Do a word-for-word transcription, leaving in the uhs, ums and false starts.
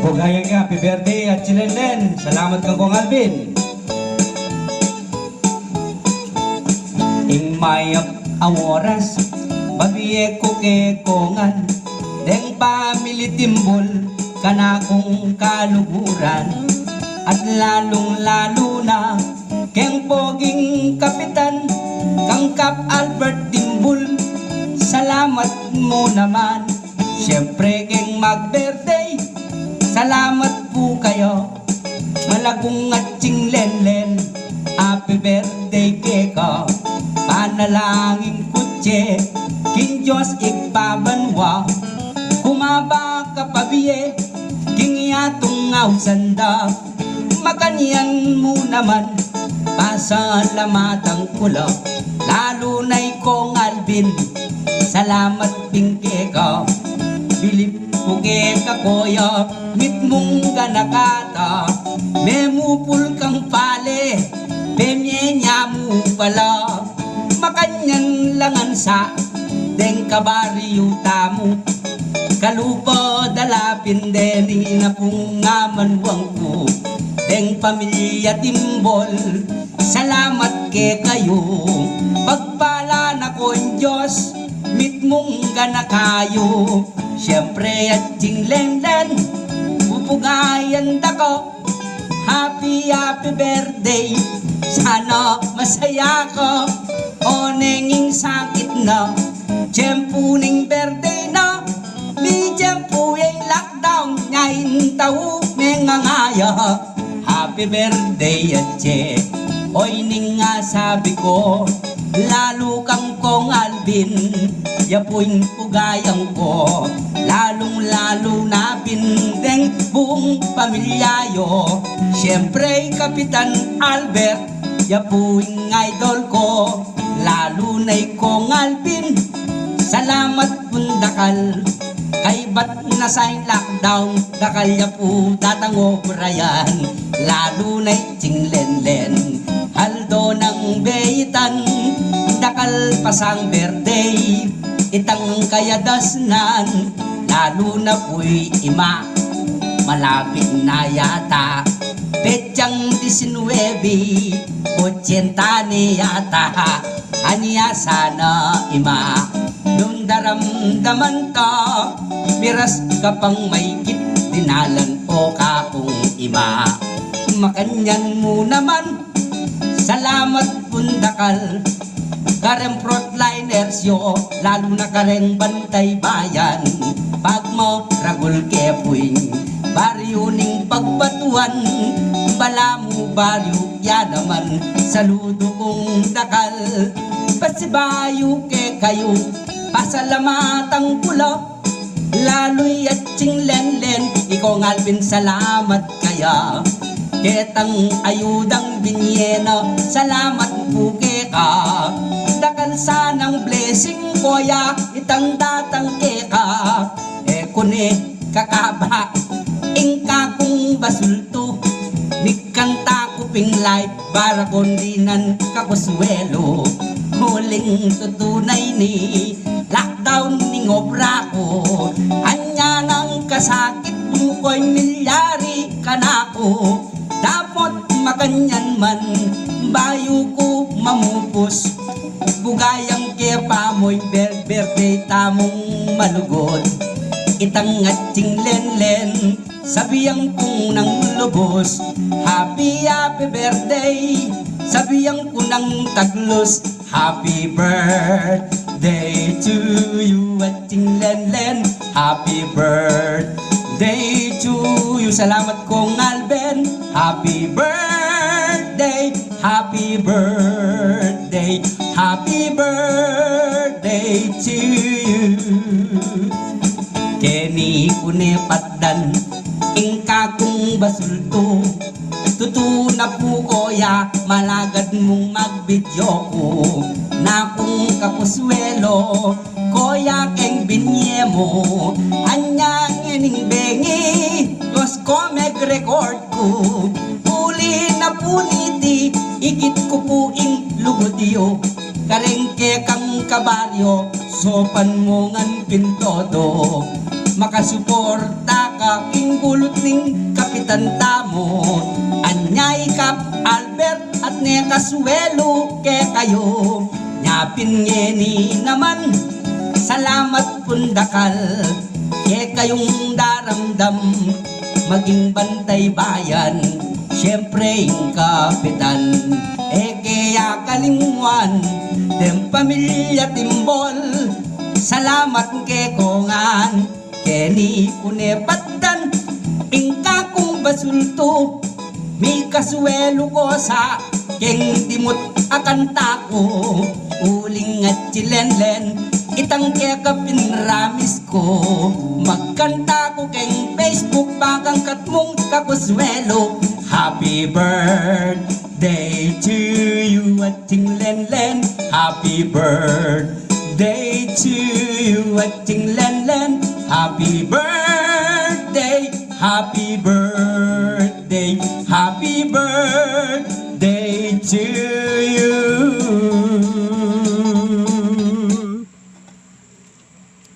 Pugayang ke, happy birthday, Atching Lenlen. Salamat kang Kong Alvin. Ing mayap a oras, babie ku ke Kong Al, deng pamilya Timbul, kanakung kaluguran, at lalung-lalu na keng poging kapitan, kang Kap Albert Timbul, salamat mu naman. Siyempre keng mag-birthday, salamat pu kayu. Malagung Atching Lenlen, happy birthday keka. Panalangin ku atse king Dios Ibpa banua, kumaba ka pa bie king yatung ausan da. Makanyan mu naman, pasalamatan ku la, lalu na i Kong Alvin, salamat pin keka. Bilib ku keka, koya, mitmung ganaka ta, memupul kang pale, pemye nya mu pala. Makanyan la ngan sa deng kabaryu tamu, kalupa da la pin deni na pung amanuan ku, deng pamilya Timbul, salamat kekayu. Pagpala na kong Dios, mitmung ganaka yu. Siyempre, Atching Lenlen, pupugayan da ka. Happy, happy birthday. Sana masaya ka. Oneng ing sakit na, tiyempu ning birthday na. Miyempu ing lockdown, nya ing tau mengangaya. Happy birthday, Atching. Oy, ning asabi ku, lalu kang Kong Alvin, ya pu ing pugayang ku, lalung-lalu na pin deng buung pamilya yu. Siyempre, Kapitan Albert, ya pu ing idol ku, lalu na i Kong Alvin, salamat pun dakal. Kaybat na sa ing lockdown, dakal ya pu datang obrayan, lalu na i Atching Lenlen. Aldo nang beitan, dakal pa sang birthday, itang kayadasnan, lalu na pu i ima, malapit na yata, petsang disinwebe, otsenta ne yata. Anya sana ima, nung daramdaman ta, miras ka pang maygit dinalan, o kakung ima. Makanyan mu naman, salamat pun dakal kareng frontliners yu, lalu na kareng Bantay Bayan. Pagmaragul ke pu ing baryu ning Pagbatuan, balamu baryu ya naman, saludu kung dakal. Pasibayu kekayu, pasalamatan ku la, lalu i Atching Lenlen, i Kong Alvin, salamat kaya. Ketang ayudang binye na, salamat pu keka. Dakal sanang blessing, koya, itang datang keka. E ku ne kakaba ing kakung basultu, mikanta ku pin live, bara kung dinan kakuswelu. Uling tutu na ini, lockdown ning obra ku. Anya nang kasakit mu, koy milyari kanaku. Dapot makanyan man, bayu ku mamupus, bugayang ke pa mu ing bir-, birthday tamung malugud. Itang Atching Lenlen, sabian kung nang lubus, happy, happy birthday. Sabian ku nang taglus, happy birthday to you, Atching Lenlen. Happy birthday to you. Salamat, Kong Alvin. Happy birthday, happy birthday, happy birthday to you. Keni ku ne patdan ing kakung basultu. Tutu na pu, koya, malagad mung mag-video ku. Nakung kakuswelu, koya, keng binye mu. Anya ngening bengi, Diyos ko, meg-record ku. Uli na pu niti, ikit ku pu ing lugud yu. Kareng kekang kabaryo, saupan mu ngan pin todo. Makasuporta King gulut ning kapitan tamu, anya i Kap Albert at ne kasuelu kekayu. Nya pin ngeni naman, salamat pung dakal kekayung daramdam maging bantay bayan. Siyempre ing kapitan, e ke ya kalingwan deng pamilya Timbol. Salamat keko ngan. Keni ku ne patdan ing kakung basultu, mikasuelu ko sa keng dimut a kanta ku. Uling atyu Lenlen, itang keka pin ramis ku, magkanta ku keng Facebook bakang katmung kakasuelu. Happy birthday to you, atyu Lenlen. Happy birthday to you, atyu Lenlen. Happy birthday, happy birthday, happy birthday to you.